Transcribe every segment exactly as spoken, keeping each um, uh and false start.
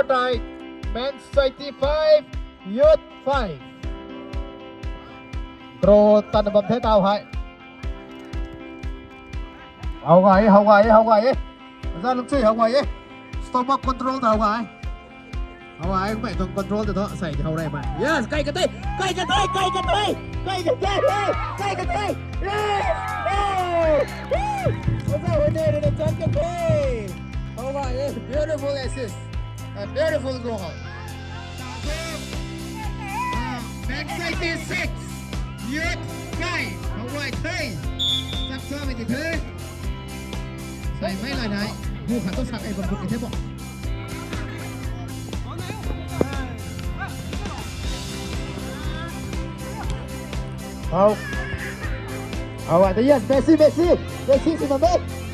Tai, Men's Society five, Youth five. Draw tan bam the tau hei. Hau gay, hau gay, hau gay. Za luk chui hau gay. Stomach control tau gay. Hau gay, mei tuang control tau sai hau rei mei. Yes, kai ka tei, kai ka tei, kai ka tei, kai ka tei, kai ka tei. Yes! Oh! Woo! What's up, what's up, what's up, kai ka tei? Hau gay, beautiful assist. A beautiful goal. Men's Society six, Youth five. Hau gay the. Chap chap di the. Sai mei lai nai. Bu khat tu sak ai bam bu the bo. Hau. Hau gay the, yes, Messi, Messi. Messi si na me.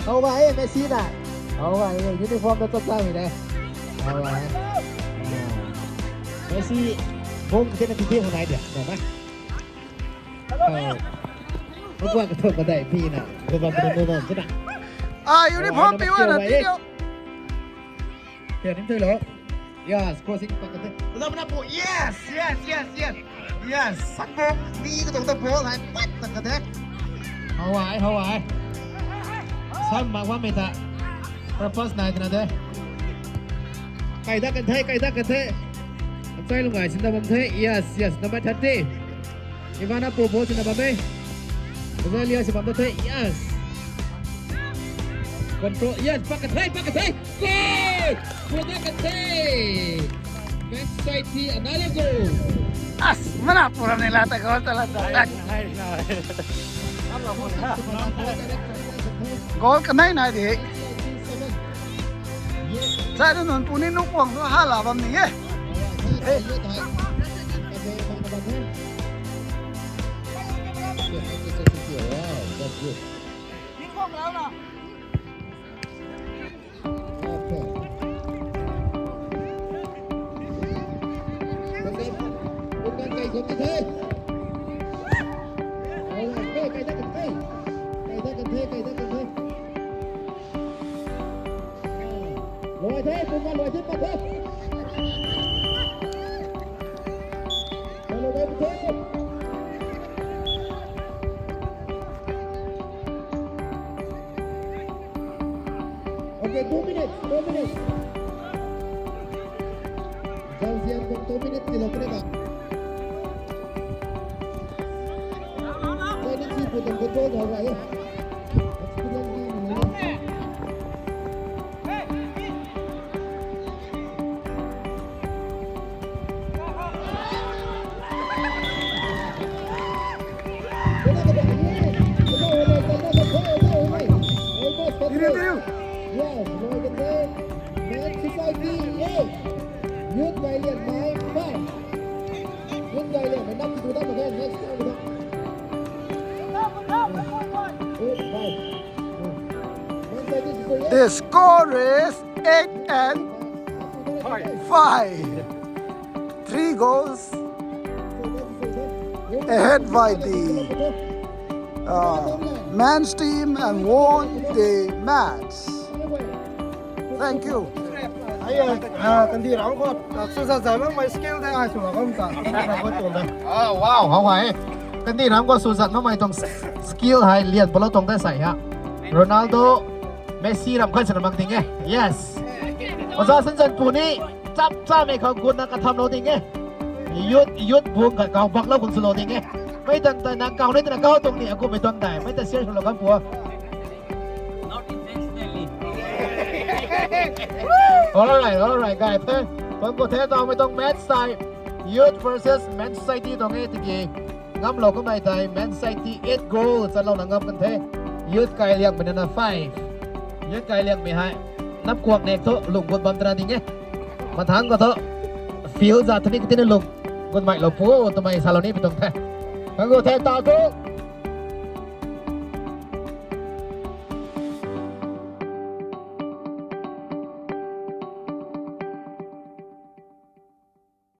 Hau gay, Messi na. Hau gay, uniform tu chap chap di de. Hau gay. Messi, bung kena tiki hau nai dia, na na. Hau. Hau gay ka thok ka dai pi na. Hau gay ka thok ka thok na. Ah, uniform pi wa na video. Kya nim thui lo. Yes, crossing pak ka the. Lam na po. Yes, yes, yes, yes. Yes, san bo. Ni ka tuang ta ball hai pat tak ka the. Hau gay, hau gay. Sam mak wa mei ta. Purpose nai tana de. Kai da kan the, kai da kan the. Chai lung gay sin da bam the. Yes, yes, number thirty. Ivana Popo sina bam e. Azalea si bam da the. Yes. Control. Yes, pak ka the, pak ka the. Goal! Pak ka the. Men's Society another goal. As, mana pura ni la ta goal ta la ta. Goal kanei nai di. Zai tu nunc puni nuk kuang tu hala bam ni e. Hey. Okay, two minutes, two minutes. Zauzian kong two minutes tilou puni ba. Zai ni si pu tuang control tau gay e. Experience ni ni ni. Yes, Men's Society eight. Youth Guardian nine five. Youth Guardian, nang tu da magan next time da. Eight five. Men's Society six. The score is eight and five. Three goals ahead by the uh, men's team and won the match. Thank you. Ai, ah, kandih ram khou, ah, suzat zat makmei skill tei ai sw la khou ta, na khou tuang da. Ah, wow, how high. Kandih ram khou suzat makmei tuang skill hei lian palou tuang da sai ha. Ronaldo, Messi ram khat sina mak ding e. Yes. Oja Sanzan pu ni chap chap mei khou gutna katham lou ding e. Youth, youth bung khat kau bak lou kum sw lou ding e. Mei tan tan na kau ni tan na kau tuang ni akum mei tuang dai. Mei ta share sw lou kan pu. Not intentionally. Alright, alright, guys. Thank, thank you, thank you, tau mei tuang match sai. Youth versus Men's Society tuang e tiki. Ngam lou kamei tei Men's Society eight goal chan lou na ngam kan the. Youth Guardian mei na five. Youth Guardian mei hei. Nap kuak nek thu lung gut bam tana ding e. Mathang khou thu field za thani kati na lung gut mei lou pu twmei sa lou ni pi tuang the. Kan gu the ta thu.